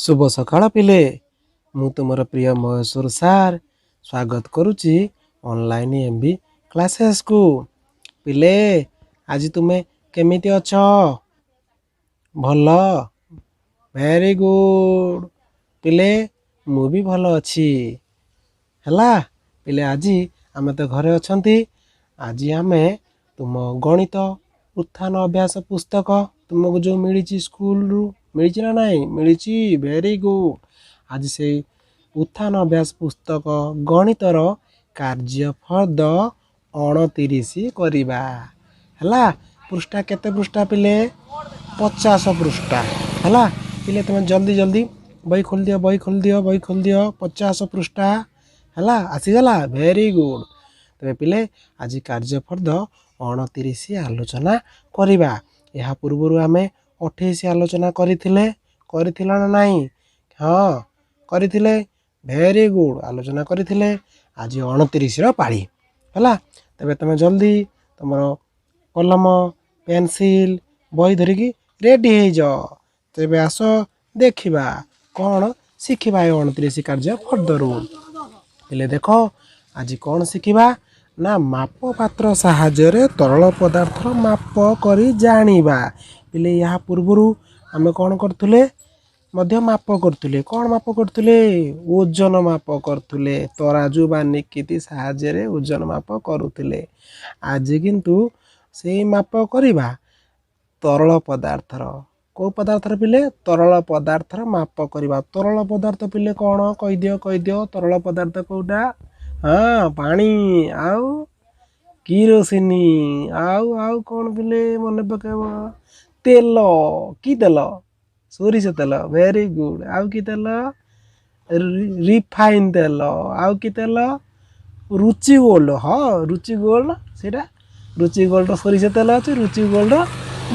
ଶୁଭ ସକାଳ ପିଲେ। ମୁଁ ତୁମର ପ୍ରିୟ ମହେଶ୍ୱର ସାର୍ ସ୍ୱାଗତ କରୁଛି ଅନଲାଇନ୍ ଏମ୍ ବି କ୍ଲାସେସ୍କୁ। ପିଲେ, ଆଜି ତୁମେ କେମିତି ଅଛ? ଭଲ? Very good. ପିଲେ, ମୁଁ ବି ଭଲ ଅଛି। ହେଲା ପିଲେ, ଆଜି ଆମେ ତ ଘରେ ଅଛନ୍ତି। ଆଜି ଆମେ ତୁମ ଗଣିତ ଉତ୍ଥାନ ଅଭ୍ୟାସ ପୁସ୍ତକ ତୁମକୁ ଯେଉଁ ମିଳିଛି ସ୍କୁଲରୁ, ମିଳିଛି ନା ନାହିଁ? ମିଳିଛି। Very good. ଆଜି ସେଇ ଉତ୍ଥାନ ଅଭ୍ୟାସ ପୁସ୍ତକ ଗଣିତର କାର୍ଯ୍ୟଫର୍ଦ୍ଦ 29 କରିବା। ହେଲା, ପୃଷ୍ଠା କେତେ ପୃଷ୍ଠା ପିଲେ? 50 ପୃଷ୍ଠା। ହେଲା ପିଲେ, ତୁମେ ଜଲ୍ଦି ଜଲ୍ଦି ବହି ଖୋଲିଦିଅ, ବହି ଖୋଲିଦିଅ, ବହି ଖୋଲିଦିଅ। 50 ପୃଷ୍ଠା ହେଲା, ଆସିଗଲା। Very good. ତେବେ ପିଲେ, ଆଜି କାର୍ଯ୍ୟଫର୍ଦ୍ଦ 29 ଆଲୋଚନା କରିବା। ଏହା ପୂର୍ବରୁ ଆମେ 28 ଆଲୋଚନା କରିଥିଲେ, କରିଥିଲ ନା ନାହିଁ? ହଁ, କରିଥିଲେ। ଭେରି ଗୁଡ୍, ଆଲୋଚନା କରିଥିଲେ। ଆଜି 29ର ପାଳି। ହେଲା, ତେବେ ତୁମେ ଜଲ୍ଦି ତୁମର କଲମ, ପେନସିଲ୍, ବହି ଧରିକି ରେଡ଼ି ହେଇଯାଅ। ତେବେ ଆସ ଦେଖିବା କ'ଣ ଶିଖିବା ଏ 29 କାର୍ଯ୍ୟ ଫର୍ଦ୍ଦରୁ। ହେଲେ ଦେଖ, ଆଜି କ'ଣ ଶିଖିବା ନା ମାପ ପାତ୍ର ସାହାଯ୍ୟରେ ତରଳ ପଦାର୍ଥର ମାପ କରି ଜାଣିବା। ପିଲେ, ଏହା ପୂର୍ବରୁ ଆମେ କ'ଣ କରୁଥିଲେ? ମଧ୍ୟ ମାପ କରୁଥିଲେ। କ'ଣ ମାପ କରୁଥିଲେ? ଓଜନ ମାପ କରୁଥିଲେ। ତରାଜୁ ବା ନିକିତି ସାହାଯ୍ୟରେ ଓଜନ ମାପ କରୁଥିଲେ। ଆଜି କିନ୍ତୁ ସେଇ ମାପ କରିବା ତରଳ ପଦାର୍ଥର। କେଉଁ ପଦାର୍ଥର ପିଲେ? ତରଳ ପଦାର୍ଥର ମାପ କରିବା। ତରଳ ପଦାର୍ଥ ପିଲେ କ'ଣ? କହିଦିଅ, କହିଦିଅ, ତରଳ ପଦାର୍ଥ କେଉଁଟା? ହଁ, ପାଣି ଆଉ କିରୋସିନି ଆଉ ଆଉ କ'ଣ ପିଲେ ମନେ ପକାଇବ? ତେଲ। କି ତେଲ? ସୋରିଷ ତେଲ। Very good. ଆଉ କି ତେଲ? ରିଫାଇନ୍ ତେଲ। ଆଉ କି ତେଲ? ରୁଚି ଗୋଲ୍ଡ। ହଁ, ରୁଚି ଗୋଲ୍ଡ। ସେଇଟା ରୁଚି ଗୋଲ୍ଡର ସୋରିଷ ତେଲ ଅଛି, ରୁଚି ଗୋଲ୍ଡର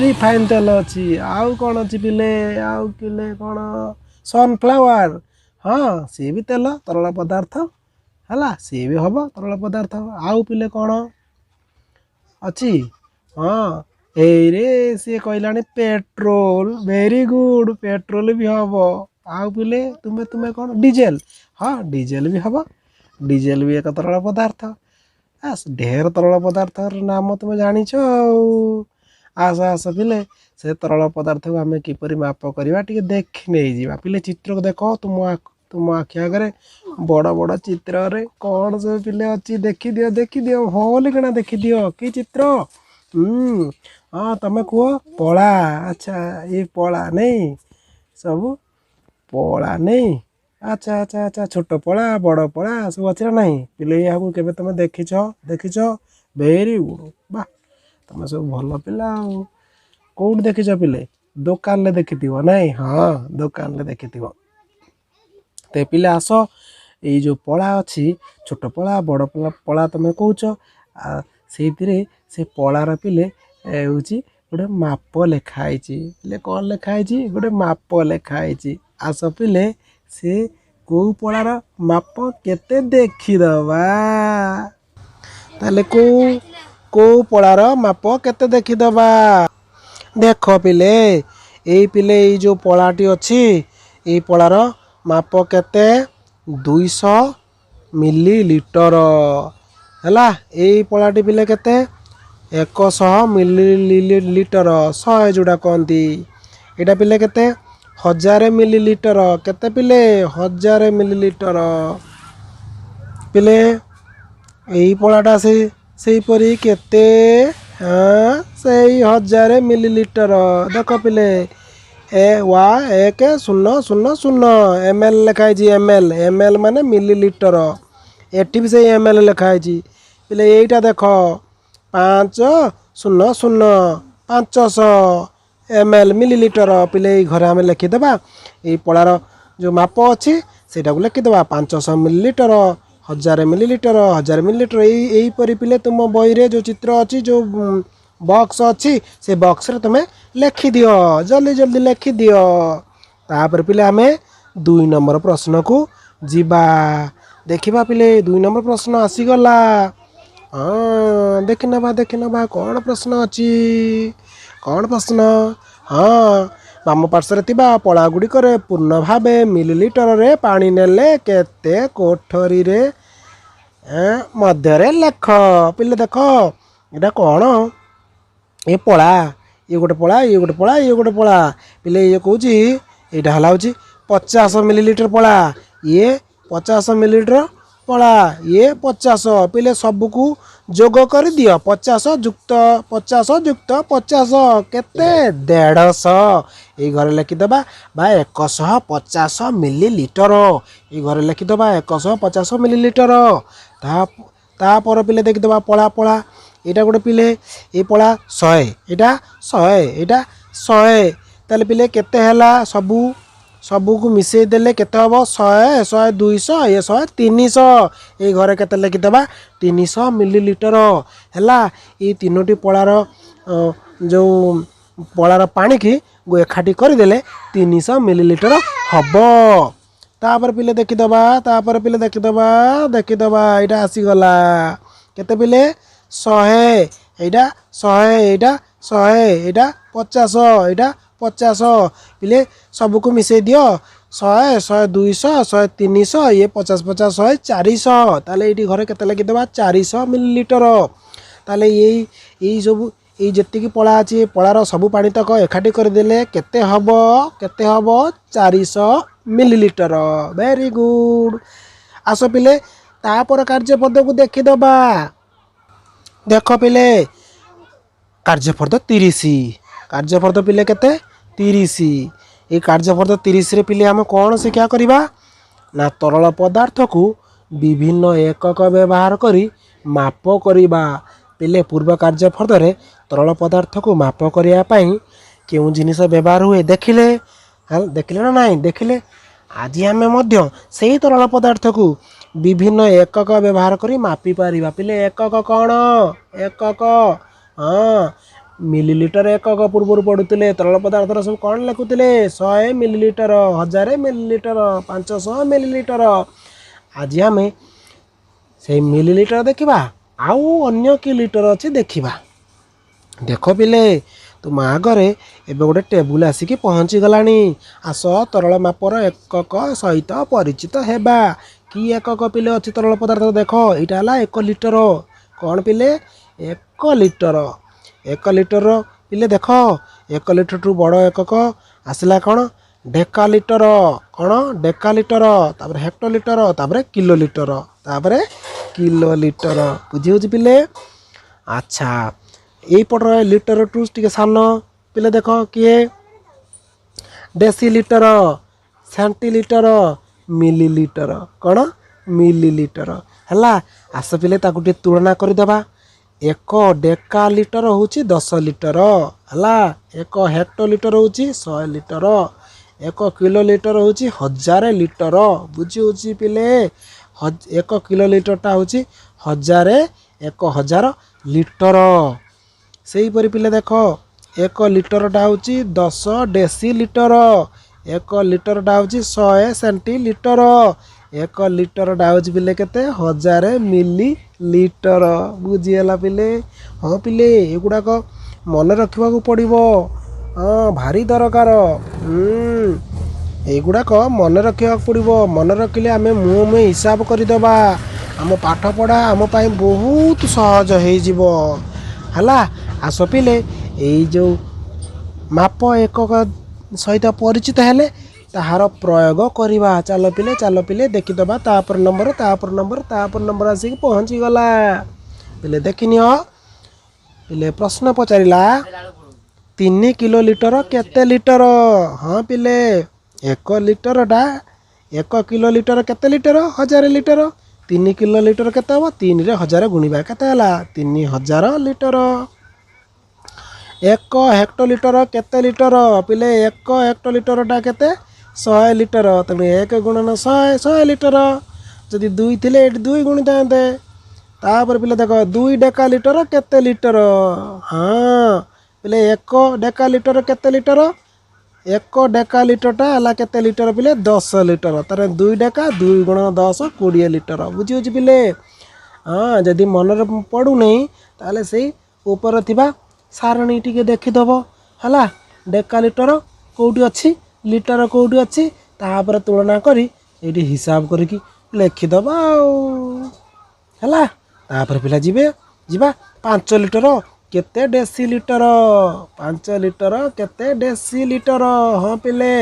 ରିଫାଇନ୍ ତେଲ ଅଛି। ଆଉ କ'ଣ ଅଛି ପିଲେ? ଆଉ ପିଲେ କ'ଣ? ସନଫ୍ଲାୱାର। ହଁ, ସିଏ ବି ତେଲ, ତରଳ ପଦାର୍ଥ। ହେଲା, ସିଏ ବି ହେବ ତରଳ ପଦାର୍ଥ। ଆଉ ପିଲେ କ'ଣ ଅଛି? ହଁ, ଏଇରେ ସିଏ କହିଲାଣି ପେଟ୍ରୋଲ। ଭେରି ଗୁଡ୍, ପେଟ୍ରୋଲ ବି ହେବ। ଆଉ ପିଲେ ତୁମେ କ'ଣ? ଡିଜେଲ। ହଁ, ଡିଜେଲ ବି ହେବ। ଡିଜେଲ ବି ଏକ ତରଳ ପଦାର୍ଥ। ଢେର ତରଳ ପଦାର୍ଥର ନାମ ତୁମେ ଜାଣିଛ। ଆଉ ଆସ ଆସ ପିଲେ, ସେ ତରଳ ପଦାର୍ଥକୁ ଆମେ କିପରି ମାପ କରିବା ଟିକେ ଦେଖି ନେଇଯିବା। ପିଲେ, ଚିତ୍ରକୁ ଦେଖ। ତୁମ ଆଖି ଆଗରେ ବଡ଼ ବଡ଼ ଚିତ୍ରରେ କ'ଣ ସବୁ ପିଲେ ଅଛି? ଦେଖିଦିଅ, ଦେଖିଦିଅ, ଭଲ କିଣା ଦେଖିଦିଅ। କି ଚିତ୍ର? ହଁ, ତମେ କୁହ। ପଳା। ଆଚ୍ଛା, ଏ ପଳା ନେଇ ସବୁ ପଳା ନେଇ। ଆଚ୍ଛା ଆଚ୍ଛା ଆଚ୍ଛା, ଛୋଟ ପଳା, ବଡ଼ ପଳା ସବୁ ଅଛି ନା ନାହିଁ ପିଲେ? ଏହାକୁ କେବେ ତମେ ଦେଖିଛ? ଦେଖିଛ? Very good. ବା, ତମେ ସବୁ ଭଲ ପିଲା। ଆଉ କେଉଁଠି ଦେଖିଛ ପିଲେ? ଦୋକାନରେ ଦେଖିଥିବ ନାଇଁ? ହଁ, ଦୋକାନରେ ଦେଖିଥିବ। ତ ପିଲେ ଆସ, ଏଇ ଯେଉଁ ପଳା ଅଛି, ଛୋଟ ପଳା, ବଡ଼ ପଳା ତମେ କହୁଛ, ସେଇଥିରେ ସେ ପଳାର ପିଲେ ହେଉଛି ଗୋଟେ ମାପ ଲେଖା ହେଇଛି। ପିଲେ, କ'ଣ ଲେଖା ହେଇଛି? ଗୋଟେ ମାପ ଲେଖା ହେଇଛି। ଆସ ପିଲେ, ସେ କେଉଁ ପଳାର ମାପ କେତେ ଦେଖିଦେବା। ତାହେଲେ କେଉଁ କେଉଁ ପଳାର ମାପ କେତେ ଦେଖିଦେବା। ଦେଖ ପିଲେ, ଏଇ ପିଲେ, ଏଇ ଯେଉଁ ପଳାଟି ଅଛି, ଏଇ ପଳାର ମାପ କେତେ? 200 ମିଲିଲିଟର। ହେଲା, ଏଇ ପଳାଟି ପିଲେ କେତେ? 100 ମିଲିଲିଟର, 100 ଯେଉଁଟା କହନ୍ତି। ଏଇଟା ପିଲେ କେତେ? 1000 ମିଲିଲିଟର। କେତେ ପିଲେ? 1000 ମିଲିଲିଟର। ପିଲେ, ଏଇ ପଳାଟା ସେ ସେହିପରି କେତେ? ହଁ, ସେଇ 1000 ମିଲିଲିଟର। ଦେଖ ପିଲେ, ଏ ୱା 1 0 0 0 ଏମ୍ ଏଲ୍ ଲେଖା ହେଇଛି। ଏମ୍ ଏଲ୍, ଏମ୍ ଏଲ୍ ମାନେ ମିଲିଲିଟର। ଏଠି ବି ସେଇ ଏମ୍ ଏଲ୍ ଲେଖା ହେଇଛି। ପିଲେ, ଏଇଟା ଦେଖ, 5 0 0, 500 ଏମ୍ ଏଲ୍, ମିଲିଲିଟର। ପିଲେ, ଏଇ ଘରେ ଆମେ ଲେଖିଦେବା। ଏଇ ପଳାର ଯେଉଁ ମାପ ଅଛି ସେଇଟାକୁ ଲେଖିଦେବା, 500 ମିଲିଲିଟର, 1000 ମିଲିଲିଟର, 1000 ମିଲିଲିଟର। ଏଇପରି ପିଲେ, ତୁମ ବହିରେ ଯେଉଁ ଚିତ୍ର ଅଛି, ଯେଉଁ ବକ୍ସ ଅଛି, ସେ ବକ୍ସରେ ତୁମେ ଲେଖିଦିଅ, ଜଲ୍ଦି ଜଲ୍ଦି ଲେଖିଦିଅ। ତାପରେ ପିଲେ ଆମେ 2 ନମ୍ବର ପ୍ରଶ୍ନକୁ ଯିବା। ଦେଖିବା ପିଲେ, 2 ନମ୍ବର ପ୍ରଶ୍ନ ଆସିଗଲା। ହଁ, ଦେଖିନେବା, ଦେଖିନେବା କ'ଣ ପ୍ରଶ୍ନ ଅଛି, କ'ଣ ପ୍ରଶ୍ନ। ହଁ, ବାମ ପାର୍ଶ୍ୱରେ ଥିବା ପଳା ଗୁଡ଼ିକରେ ପୂର୍ଣ୍ଣ ଭାବେ ମିଲିଲିଟରରେ ପାଣି ନେଲେ କେତେ କୋଠରୀରେ ମଧ୍ୟରେ ଲେଖ। ପିଲେ ଦେଖ, ଏଇଟା କ'ଣ? ଏ ପଳା, ଇଏ ଗୋଟେ ପଳା, ଇଏ ଗୋଟେ ପଳା, ଇଏ ଗୋଟେ ପଳା। ପିଲେ, ଇଏ କହୁଛି ଏଇଟା ହେଲା ହେଉଛି 50 ମିଲିଲିଟର ପଳା, ଇଏ 50 ମିଲିଲିଟର ପଳା, ଇଏ 50। ପିଲେ, ସବୁକୁ ଯୋଗ କରିଦିଅ। 50 ଯୁକ୍ତ 50 ଯୁକ୍ତ 50 କେତେ? 150। ଏଇ ଘରେ ଲେଖିଦେବା ବା 150 ମିଲିଲିଟର। ଏଇ ଘରେ ଲେଖିଦେବା 150 ମିଲିଲିଟର। ତାପରେ ପିଲେ ଦେଖିଦେବା ପଳା ପଳା। ଏଇଟା ଗୋଟେ ପିଲେ, ଏଇ ପଳା 100, ଏଇଟା 100, ଏଇଟା 100। ତାହେଲେ ପିଲେ କେତେ ହେଲା? ସବୁକୁ ମିଶାଇ ଦେଲେ କେତେ ହେବ? 100, 100, 200, ଇଏ 100, 300। ଏଇ ଘରେ କେତେ ଲେଖିଦେବା? 300 ମିଲିଲିଟର ହେଲା। ଏଇ ତିନୋଟି ପଳାର ଯେଉଁ ପଳାର ପାଣିକି ଏକାଠି କରିଦେଲେ 300 ମିଲିଲିଟର ହେବ। ତାପରେ ପିଲେ ଦେଖିଦେବା, ତାପରେ ପିଲେ ଦେଖିଦେବା, ଦେଖିଦେବା ଏଇଟା ଆସିଗଲା କେତେ ପିଲେ? 100। ଏଇଟା 100, ଏଇଟା 100, ଏଇଟା 50, ଏଇଟା 50। ପିଲେ, ସବୁକୁ ମିଶାଇ ଦିଅ। 100, 100, 200, 100, 300, ଇଏ 50, 50, 100, 400। ତାହେଲେ ଏଇଠି ଘରେ କେତେ ଲେଖିଦେବା? 400 ମିଲିଲିଟର। ତାହେଲେ ଏଇ ସବୁ ଏଇ ଯେତିକି ପଳା ଅଛି, ଏ ପଳାର ସବୁ ପାଣିତକ ଏକାଠି କରିଦେଲେ କେତେ ହେବ? କେତେ ହେବ? 400 ମିଲିଲିଟର। Very good. ଆସ ପିଲେ, ତାପର କାର୍ଯ୍ୟପଦକୁ ଦେଖିଦେବା। ଦେଖ ପିଲେ, କାର୍ଯ୍ୟଫର୍ଦ୍ଦ 30। କାର୍ଯ୍ୟଫର୍ଦ୍ଦ ପିଲେ କେତେ? 30। ଏଇ କାର୍ଯ୍ୟଫର୍ଦ୍ଦ 30ରେ ପିଲେ ଆମେ କ'ଣ ଶିକ୍ଷା କରିବା ନା, ତରଳ ପଦାର୍ଥକୁ ବିଭିନ୍ନ ଏକକ ବ୍ୟବହାର କରି ମାପ କରିବା। ପିଲେ, ପୂର୍ବ କାର୍ଯ୍ୟଫର୍ଦ୍ଦରେ ତରଳ ପଦାର୍ଥକୁ ମାପ କରିବା ପାଇଁ କେଉଁ ଜିନିଷ ବ୍ୟବହାର ହୁଏ ଦେଖିଲେ, ଦେଖିଲେ ନା ନାହିଁ? ଦେଖିଲେ। ଆଜି ଆମେ ମଧ୍ୟ ସେଇ ତରଳ ପଦାର୍ଥକୁ ବିଭିନ୍ନ ଏକକ ବ୍ୟବହାର କରି ମାପି ପାରିବା। ପିଲେ, ଏକକ କ'ଣ? ଏକକ, ହଁ, ମିଲିଲିଟର ଏକକ। ପୂର୍ବରୁ ପଢ଼ୁଥିଲେ ତରଳ ପଦାର୍ଥର ସବୁ କ'ଣ ଲେଖୁଥିଲେ? 100 ମିଲିଲିଟର, 1000 ମିଲିଲିଟର, 500 ମିଲିଲିଟର। ଆଜି ଆମେ ସେଇ ମିଲିଲିଟର ଦେଖିବା, ଆଉ ଅନ୍ୟ କି ଲିଟର ଅଛି ଦେଖିବା। ଦେଖ ପିଲେ, ତୁମ ଆଗରେ ଏବେ ଗୋଟେ ଟେବୁଲ ଆସିକି ପହଞ୍ଚିଗଲାଣି। ଆସ, ତରଳ ମାପର ଏକକ ସହିତ ପରିଚିତ ହେବା। କି ଏକକ ପିଲେ ଅଛି ତରଳ ପଦାର୍ଥ? ଦେଖ, ଏଇଟା ହେଲା 1 ଲିଟର। କ'ଣ ପିଲେ? 1 ଲିଟର। 1 ଲିଟର ପିଲେ ଦେଖ, 1 ଲିଟରଠୁ ବଡ଼ ଏକକ ଆସିଲା କ'ଣ? ଡେକା ଲିଟର। କ'ଣ? ଡେକା ଲିଟର, ତାପରେ ହେକ୍ଟୋ ଲିଟର, ତାପରେ କିଲୋ ଲିଟର, ତାପରେ କିଲୋ ଲିଟର। ବୁଝି ହେଉଛି ପିଲେ? ଆଚ୍ଛା, ଏଇପଟର ଲିଟରଠୁ ଟିକେ ସାନ ପିଲେ ଦେଖ କିଏ? Decilitre, centilitre, millilitre. କ'ଣ? ମିଲିଲିଟର ହେଲା। ଆସ ପିଲେ, ତାକୁ ଟିକେ ତୁଳନା କରିଦେବା। 1 ଡେକା ଲିଟର ହେଉଛି 10 ଲିଟର ହେଲା। 1 ହେକ୍ଟୋ ଲିଟର ହେଉଛି 100 ଲିଟର। 1 କିଲୋ ଲିଟର ହେଉଛି 1000 ଲିଟର। ବୁଝି ହେଉଛି ପିଲେ? 1 କିଲୋ ଲିଟରଟା ହେଉଛି 1000, 1000 ଲିଟର। ସେହିପରି ପିଲେ ଦେଖ, 1 ଲିଟରଟା ହେଉଛି 10 ଡେସି ଲିଟର। 1 ଲିଟରଟା ହେଉଛି 100 ସେଣ୍ଟିଲିଟର। 1 ଲିଟରଟା ହେଉଛି ପିଲେ କେତେ? 1000 ମିଲି ଲିଟର। ବୁଝିହେଲା ପିଲେ? ହଁ ପିଲେ, ଏଗୁଡ଼ାକ ମନେ ରଖିବାକୁ ପଡ଼ିବ। ହଁ, ଭାରି ଦରକାର। ଏଗୁଡ଼ାକ ମନେ ରଖିବାକୁ ପଡ଼ିବ। ମନେ ରଖିଲେ ଆମେ ମୁହଁ ମୁହଁ ହିସାବ କରିଦେବା, ଆମ ପାଠପଢ଼ା ଆମ ପାଇଁ ବହୁତ ସହଜ ହେଇଯିବ। ହେଲା, ଆସ ପିଲେ, ଏଇ ଯେଉଁ ମାପ ଏକକ ସହିତ ପରିଚିତ ହେଲେ ତାହାର ପ୍ରୟୋଗ କରିବା। ଚାଲ ପିଲେ, ଚାଲ ପିଲେ, ଦେଖିଦେବା। ତାପର ନମ୍ବର, ତାପର ନମ୍ବର, ତାପର ନମ୍ବର ଆସିକି ପହଞ୍ଚିଗଲା। ପିଲେ ଦେଖିନିଅ। ପିଲେ, ପ୍ରଶ୍ନ ପଚାରିଲା, 3 କିଲୋ ଲିଟର କେତେ ଲିଟର? ହଁ ପିଲେ, 1 ଲିଟରଟା, 1 କିଲୋ ଲିଟର କେତେ ଲିଟର? 1000 ଲିଟର। 3 କିଲୋ ଲିଟର କେତେ ହେବ? 3ରେ 1000 ଗୁଣିବା, କେତେ ହେଲା? 3000 ଲିଟର। 1 ହେକ୍ଟୋ ଲିଟର କେତେ ଲିଟର? ପିଲେ, 1 ହେକ୍ଟୋ ଲିଟରଟା କେତେ? 100 ଲିଟର। ତେଣୁ 1 ଗୁଣନ 100, 100 ଲିଟର। ଯଦି 2 ଥିଲେ ଏଠି 2 ଗୁଣିଥାନ୍ତେ। ତାପରେ ପିଲେ ଦେଖ, 2 ଡେକା ଲିଟର କେତେ ଲିଟର? ହଁ ପିଲେ, 1 ଡେକା ଲିଟର କେତେ ଲିଟର? 1 ଡେକା ଲିଟରଟା ହେଲା କେତେ ଲିଟର ପିଲେ? 10 ଲିଟର। ତାର 2 ଡେକା, 2 ଗୁଣ 10, 20 ଲିଟର। ବୁଝି ହେଉଛି ପିଲେ? ହଁ, ଯଦି ମନରେ ପଡ଼ୁନାହିଁ ତାହେଲେ ସେଇ ଉପରେ ଥିବା ସାରଣୀ ଟିକେ ଦେଖିଦେବ। ହେଲା, ଡେକା ଲିଟର କେଉଁଠି ଅଛି, ଲିଟର କେଉଁଠି ଅଛି, ତାପରେ ତୁଳନା କରି ଏଇଠି ହିସାବ କରିକି ଲେଖିଦେବା ଆଉ ହେଲା। ତାପରେ ପିଲା ଯିବେ ଯିବା 5 ଲିଟର କେତେ ଡେସି ଲିଟର? 5 ଲିଟର କେତେ ଡେସି ଲିଟର? ହଁ ପିଲେ,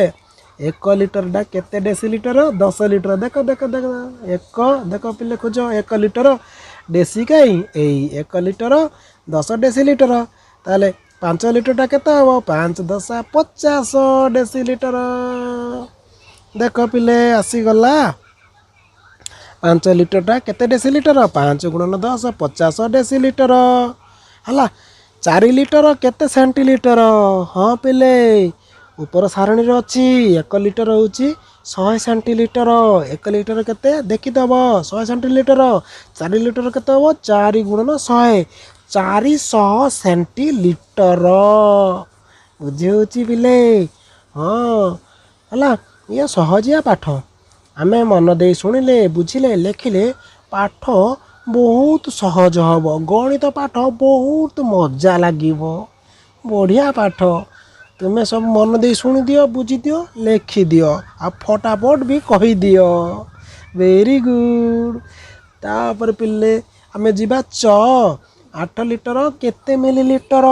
1 ଲିଟରଟା କେତେ ଡେସି ଲିଟର? 10 ଲିଟର। ଦେଖ ଦେଖ ଦେଖ, ଏକ ଦେଖ ପିଲେ, ଖୋଜ 1 ଲିଟର ଡେସି କାହିଁ? ଏଇ 1 ଲିଟର 10 ଡେସି ଲିଟର। ତାହେଲେ 5 ଲିଟରଟା କେତେ ହେବ? 5 ଦଶା 50 ଡେସି ଲିଟର। ଦେଖ ପିଲେ, ଆସିଗଲା। 5 ଲିଟରଟା କେତେ ଡେସି ଲିଟର? 5 ଗୁଣନ 10, 50 ଡେସି ଲିଟର ହେଲା। 4 ଲିଟର କେତେ ସେଣ୍ଟିଲିଟର? ହଁ ପିଲେ, ଉପର ସାରଣୀରେ ଅଛି। 1 ଲିଟର ହେଉଛି 100 ସେଣ୍ଟିଲିଟର। 1 ଲିଟର କେତେ ଦେଖିଦେବ, 100 ସେଣ୍ଟିଲିଟର। 4 ଲିଟର କେତେ ହେବ? 4 ଗୁଣନ 100, 400 ସେଣ୍ଟିଲିଟର। ବୁଝି ହେଉଛି ପିଲେ? ହଁ, ହେଲା। ଇଏ ସହଜିଆ ପାଠ। ଆମେ ମନ ଦେଇ ଶୁଣିଲେ, ବୁଝିଲେ, ଲେଖିଲେ ପାଠ ବହୁତ ସହଜ ହେବ। ଗଣିତ ପାଠ ବହୁତ ମଜା ଲାଗିବ, ବଢ଼ିଆ ପାଠ। ତୁମେ ସବୁ ମନ ଦେଇ ଶୁଣିଦିଅ, ବୁଝିଦିଅ, ଲେଖିଦିଅ ଆଉ ଫଟାଫଟ ବି କହିଦିଅ। Very good. ତାପରେ ପିଲେ ଆମେ ଯିବା ଚ। 8 ଲିଟର କେତେ ମିଲିଲିଟର?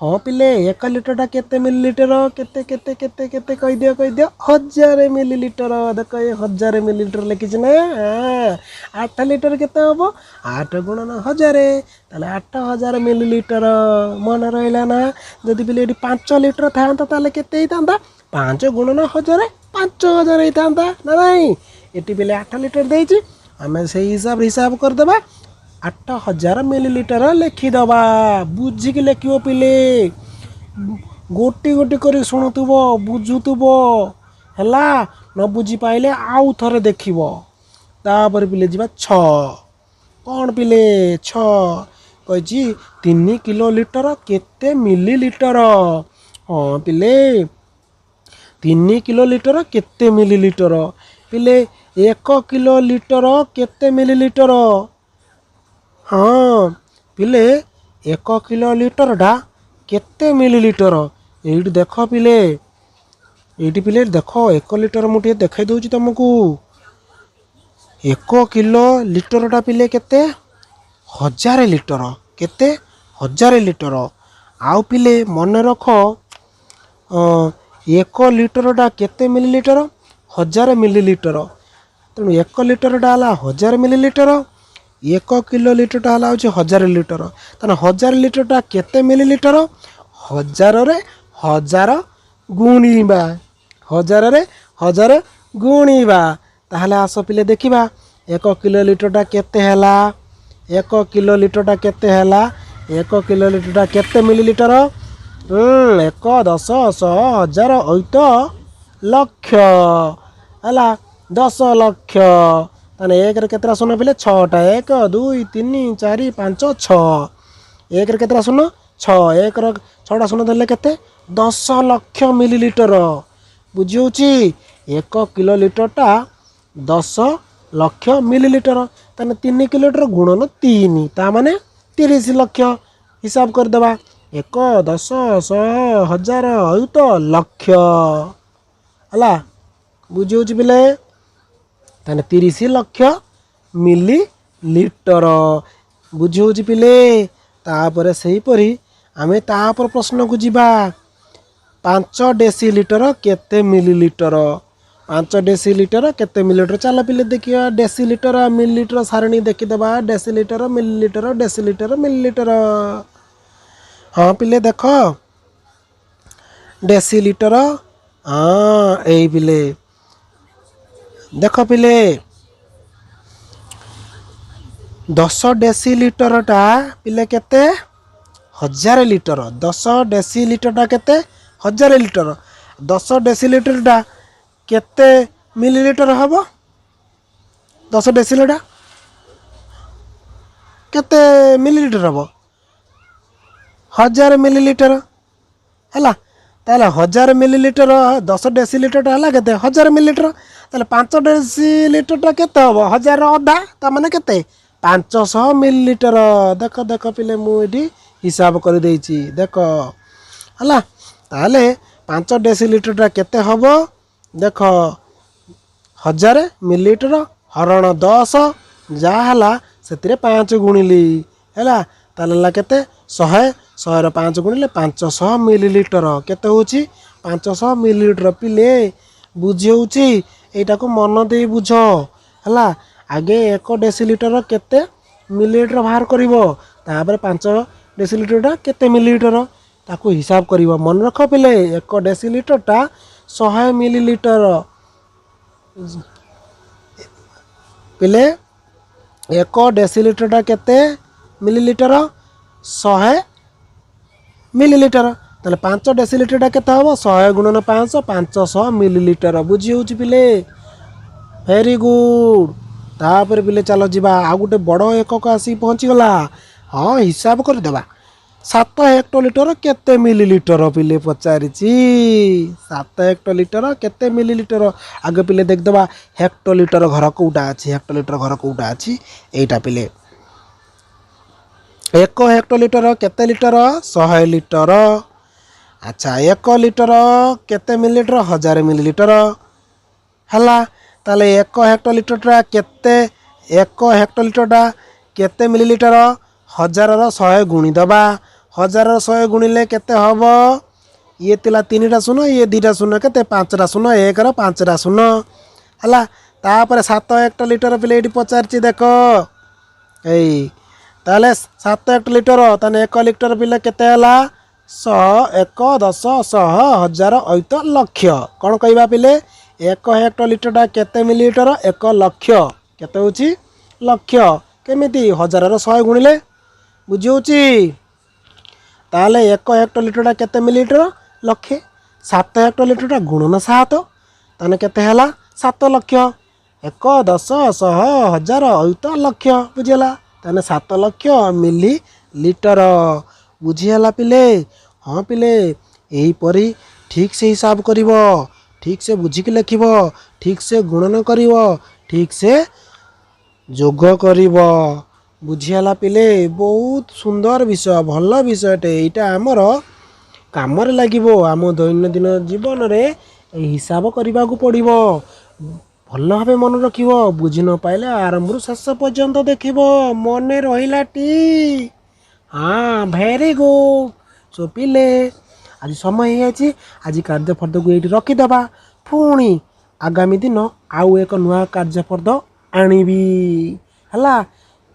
ହଁ ପିଲେ, 1 ଲିଟରଟା କେତେ ମିଲିଲିଟର? କେତେ କେତେ କେତେ କେତେ? କହିଦିଅ କହିଦିଅ। 1000 ମିଲିଲିଟର। ଦେଖ, ଏ 1000 ମିଲିଲିଟର ଲେଖିଛି ନା? 8 ଲିଟର କେତେ ହେବ? 8 ଗୁଣନ 1000, ତାହେଲେ 8000 ମିଲିଲିଟର। ମନେ ରହିଲା ନା? ଯଦି ପିଲେ ଏଠି 5 ଲିଟର ଥାନ୍ତା ତାହେଲେ କେତେ ହେଇଥାନ୍ତା? 5 ଗୁଣନ 1000, 5000 ହେଇଥାନ୍ତା ନା ନାଇଁ? ଏଠି ପିଲେ 8 ଲିଟର ଦେଇଛି, ଆମେ ସେଇ ହିସାବରେ ହିସାବ କରିଦେବା, 8000 ମିଲିଲିଟର ଲେଖିଦେବା। ବୁଝିକି ଲେଖିବ ପିଲେ, ଗୋଟି ଗୋଟି କରି ଶୁଣୁଥିବ, ବୁଝୁଥିବ, ହେଲା? ନ ବୁଝିପାଇଲେ ଆଉ ଥରେ ଦେଖିବ। ତାପରେ ପିଲେ ଯିବା 6। କ'ଣ ପିଲେ 6 କହିଛି? 3 କିଲୋ ଲିଟର କେତେ ମିଲିଲିଟର? ହଁ ପିଲେ, 3 କିଲୋ ଲିଟର କେତେ ମିଲିଲିଟର? ପିଲେ, 1 କିଲୋ ଲିଟର କେତେ ମିଲିଲିଟର? ହଁ ପିଲେ, 1 କିଲୋ ଲିଟରଟା କେତେ ମିଲିଲିଟର? ଏଇଠି ଦେଖ ପିଲେ, ଏଇଠି ପିଲେ ଦେଖ, 1 ଲିଟର ମୁଁ ଟିକେ ଦେଖାଇ ଦେଉଛି ତୁମକୁ। 1 କିଲୋ ଲିଟରଟା ପିଲେ କେତେ? 1000 ଲିଟର। କେତେ? 1000 ଲିଟର। ଆଉ ପିଲେ ମନେ ରଖ, 1 ଲିଟରଟା କେତେ ମିଲିଲିଟର? 1000 ମିଲିଲିଟର। ତେଣୁ 1 ଲିଟରଟା ହେଲା 1000 ମିଲିଲିଟର, 1 କିଲୋ ଲିଟରଟା ହେଲା ହେଉଛି 1000 ଲିଟର। ତାହେଲେ 1000 ଲିଟରଟା କେତେ ମିଲିଲିଟର? 1000ରେ 1000 ଗୁଣିବା, 1000ରେ 1000 ଗୁଣିବା। ତାହେଲେ ଆସ ପିଲେ ଦେଖିବା, 1 କିଲୋ ଲିଟରଟା କେତେ ହେଲା? 1 କିଲୋ ଲିଟରଟା କେତେ ହେଲା? 1 କିଲୋ ଲିଟରଟା କେତେ ମିଲିଲିଟର? 1, 10, 100, 1000, ଐତ, ଲକ୍ଷ ହେଲା, 10 ଲକ୍ଷ। ତାହେଲେ 1ରେ କେତେଟା ଶୂନ ପିଲେ? 6ଟା। 1, 2, 3, 4, 5, 6। 1ରେ କେତେଟା ଶୂନ? 6। 1ର 6ଟା ଶୂନ ଦେଲେ କେତେ? 10 ଲକ୍ଷ ମିଲିଲିଟର। ବୁଝି ହେଉଛି? 1 କିଲୋ ଲିଟରଟା 10 ଲକ୍ଷ ମିଲିଲିଟର। ତାହେଲେ 3 କିଲୋମିଟର ଗୁଣନ 3, ତା ମାନେ 30 ଲକ୍ଷ। ହିସାବ କରିଦେବା, 1, 10, 100, 1000, ଅୟୁତ, ଲକ୍ଷ ହେଲା। ବୁଝି ହେଉଛି ପିଲେ? ତାହେଲେ 30 ଲକ୍ଷ ମିଲି ଲିଟର। ବୁଝି ହେଉଛି ପିଲେ? ତାପରେ ସେହିପରି ଆମେ ତାପର ପ୍ରଶ୍ନକୁ ଯିବା। 5 ଡେସି ଲିଟର କେତେ ମିଲିଲିଟର? 5 ଡେସି ଲିଟର କେତେ ମିଲିଲିଟର? ଚାଲ ପିଲେ ଦେଖିବା, ଡେସି ଲିଟର ମିଲିଲିଟର ସାରଣୀ ଦେଖିଦେବା। Deci litre millilitre, deci litre millilitre. ହଁ ପିଲେ ଦେଖ, ଡେସି ଲିଟର। ହଁ, ଏଇ ପିଲେ ଦେଖ ପିଲେ, 10 ଡେସି ଲିଟରଟା ପିଲେ କେତେ? 1000 ଲିଟର। 10 ଡେସି ଲିଟରଟା କେତେ? 1000 ଲିଟର। 10 ଡେସି ଲିଟରଟା କେତେ ମିଲିଲିଟର ହେବ? 10 ଡେସି ଲିଟର କେତେ ମିଲିଲିଟର ହେବ? 1000 ମିଲିଲିଟର ହେଲା। ତାହେଲେ 1000 ମିଲିଲିଟର, 10 ଡେସି ଲିଟରଟା ହେଲା କେତେ? 1000 ମିଲିଲିଟର। ତାହେଲେ 5 ଡେସି ଲିଟରଟା କେତେ ହେବ? 1000 ଅଧା, ତା ମାନେ କେତେ? 500 ମିଲିଲିଟର। ଦେଖ ଦେଖ ପିଲେ, ମୁଁ ଏଠି ହିସାବ କରିଦେଇଛି, ଦେଖ ହେଲା। ତାହେଲେ 5 ଡେସିଲିଟରଟା କେତେ ହେବ? ଦେଖ, 1000 ମିଲିଲିଟର ହରଣ 10, ଯାହା ହେଲା ସେଥିରେ 5 ଗୁଣିଲି, ହେଲା। ତାହେଲେ ହେଲା କେତେ? 100। 100ର 5 ଗୁଣିଲେ 500 ମିଲିଲିଟର। କେତେ ହେଉଛି? 500 ମିଲିଲିଟର। ପିଲେ, ବୁଝି ହେଉଛି? ଏଇଟାକୁ ମନ ଦେଇ ବୁଝ, ହେଲା। ଆଗେ 1 ଡେସିଲିଟର କେତେ ମିଲିଲିଟର ବାହାର କରିବ, ତାପରେ 5 ଡେସିଲିଟରଟା କେତେ ମିଲିଲିଟର ତାକୁ ହିସାବ କରିବ। ମନେ ରଖ ପିଲେ, 1 ଡେସିଲିଟରଟା 100 ମିଲିଲିଟର। ପିଲେ, 1 ଡେସିଲିଟରଟା କେତେ ମିଲିଲିଟର? 100 ମିଲିଲିଟର। ତାହେଲେ 5 ଡେସିଲିଟରଟା କେତେ ହେବ? 100 ଗୁଣନ 5, 500 ମିଲିଲିଟର। ବୁଝି ହେଉଛି ପିଲେ? Very good. ତାପରେ ପିଲେ ଚାଲ ଯିବା, ଆଉ ଗୋଟେ ବଡ଼ ଏକକ ଆସିକି ପହଞ୍ଚିଗଲା। ହଁ, ହିସାବ କରିଦେବା। 7 ହେକ୍ଟୋଲିଟର କେତେ ମିଲିଲିଟର ପିଲେ ପଚାରିଛି। 7 ହେକ୍ଟୋଲିଟର କେତେ ମିଲିଲିଟର? ଆଗ ପିଲେ ଦେଖିଦେବା ହେକ୍ଟୋଲିଟର ଘର କେଉଁଟା ଅଛି। ହେକ୍ଟୋଲିଟର ଘର କେଉଁଟା ଅଛି? ଏଇଟା ପିଲେ। 1 ହେକ୍ଟୋଲିଟର କେତେ ଲିଟର? 100 ଲିଟର। ଆଚ୍ଛା, 1 ଲିଟର କେତେ ମିଲିଲିଟର? 1000 ମିଲିଲିଟର ହେଲା। ତାହେଲେ 1 ହେକ୍ଟୋଲିଟରଟା କେତେ? 1 ହେକ୍ଟୋଲିଟରଟା କେତେ ମିଲିଲିଟର? 1000ର 100 ଗୁଣିଦେବା। 1000ର 100 ଗୁଣିଲେ କେତେ ହେବ? ଇଏ ଥିଲା 3ଟା ଶୂନ, ଇଏ 2ଟା ଶୂନ, କେତେ? 5ଟା ଶୂନ, 1ର 5ଟା ଶୂନ ହେଲା। ତାପରେ 7 ହେକ୍ଟୋଲିଟର ପିଲେ ଏଇଠି ପଚାରିଛି ଦେଖ। ଏଇ ତାହେଲେ 7 ହେକ୍ଟୋଲିଟର, ତାହେଲେ 1 ଲିଟର ପିଲେ କେତେ ହେଲା? 100, 1, 10, 100, 1000, ଅୟୁତ, ଲକ୍ଷ। କ'ଣ କହିବା ପିଲେ? 1 ହେକ୍ଟୋଲିଟରଟା କେତେ ମିଲିଲିଟର? 1 ଲକ୍ଷ। କେତେ ହେଉଛି? ଲକ୍ଷ। କେମିତି? 1000ର 100 ଗୁଣିଲେ। ବୁଝି ହେଉଛି? ତାହେଲେ 1 ହେକ୍ଟୋଲିଟରଟା କେତେ ମିଲିଲିଟର? ଲକ୍ଷେ। 7 ହେକ୍ଟୋଲିଟରଟା ଗୁଣନ 7, ତାହେଲେ କେତେ ହେଲା? 7 ଲକ୍ଷ। 1, 10, 100, 1000, ଅୟୁତ, ଲକ୍ଷ। ବୁଝିହେଲା? ତାହେଲେ 7 ଲକ୍ଷ ମିଲିଲିଟର। ବୁଝିହେଲା ପିଲେ? ହଁ ପିଲେ, ଏହିପରି ଠିକ୍ ସେ ହିସାବ କରିବ, ଠିକ୍ ସେ ବୁଝିକି ଲେଖିବ, ଠିକ୍ ସେ ଗୁଣନ କରିବ, ଠିକ୍ ସେ ଯୋଗ କରିବ। ବୁଝିହେଲା ପିଲେ? ବହୁତ ସୁନ୍ଦର ବିଷୟ, ଭଲ ବିଷୟଟେ। ଏଇଟା ଆମର କାମରେ ଲାଗିବ। ଆମ ଦୈନନ୍ଦିନ ଜୀବନରେ ଏହି ହିସାବ କରିବାକୁ ପଡ଼ିବ। ଭଲ ଭାବେ ମନେ ରଖିବ, ବୁଝି ନ ପାଇଲେ ଆରମ୍ଭରୁ ଶେଷ ପର୍ଯ୍ୟନ୍ତ ଦେଖିବ। ମନେ ରହିଲାଟି? ହଁ, ଭେରି ଗୁଡ୍। ସୋ ପିଲେ, ଆଜି ସମୟ ହେଇଯାଇଛି, ଆଜି କାର୍ଯ୍ୟଫର୍ଦ୍ଦକୁ ଏଇଠି ରଖିଦେବା। ପୁଣି ଆଗାମୀ ଦିନ ଆଉ ଏକ ନୂଆ କାର୍ଯ୍ୟଫର୍ଦ୍ଦ ଆଣିବି, ହେଲା।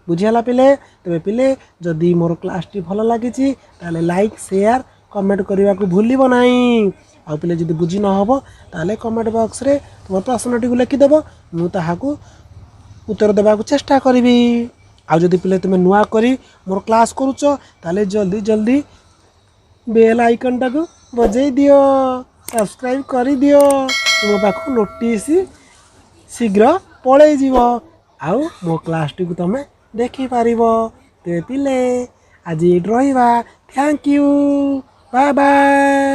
ବୁଝିହେଲା ପିଲେ? ତେବେ ପିଲେ, ଯଦି ମୋର କ୍ଲାସ୍ଟି ଭଲ ଲାଗିଛି ତାହେଲେ ଲାଇକ୍, ସେୟାର, କମେଣ୍ଟ କରିବାକୁ ଭୁଲିବ ନାହିଁ। ଆଉ ପିଲେ, ଯଦି ବୁଝି ନ ହେବ ତାହେଲେ କମେଣ୍ଟ ବକ୍ସରେ ତୁମ ପ୍ରଶ୍ନଟିକୁ ଲେଖିଦେବ, ମୁଁ ତାହାକୁ ଉତ୍ତର ଦେବାକୁ ଚେଷ୍ଟା କରିବି। ଆଉ ଯଦି ପିଲେ ତୁମେ ନୂଆ କରି ମୋର କ୍ଲାସ୍ କରୁଛ, ତାହେଲେ ଜଲ୍ଦି ଜଲ୍ଦି ବେଲ୍ ଆଇକନ୍ଟାକୁ ବଜେଇ ଦିଅ, ସବସ୍କ୍ରାଇବ୍ କରିଦିଅ, ତୁମ ପାଖକୁ ନୋଟିସ୍ ଶୀଘ୍ର ପଳେଇଯିବ ଆଉ ମୋ କ୍ଲାସ୍ଟିକୁ ତୁମେ ଦେଖିପାରିବ। ତେବେ ପିଲେ, ଆଜି ଏଇଠି ରହିବା। Thank you, bye bye.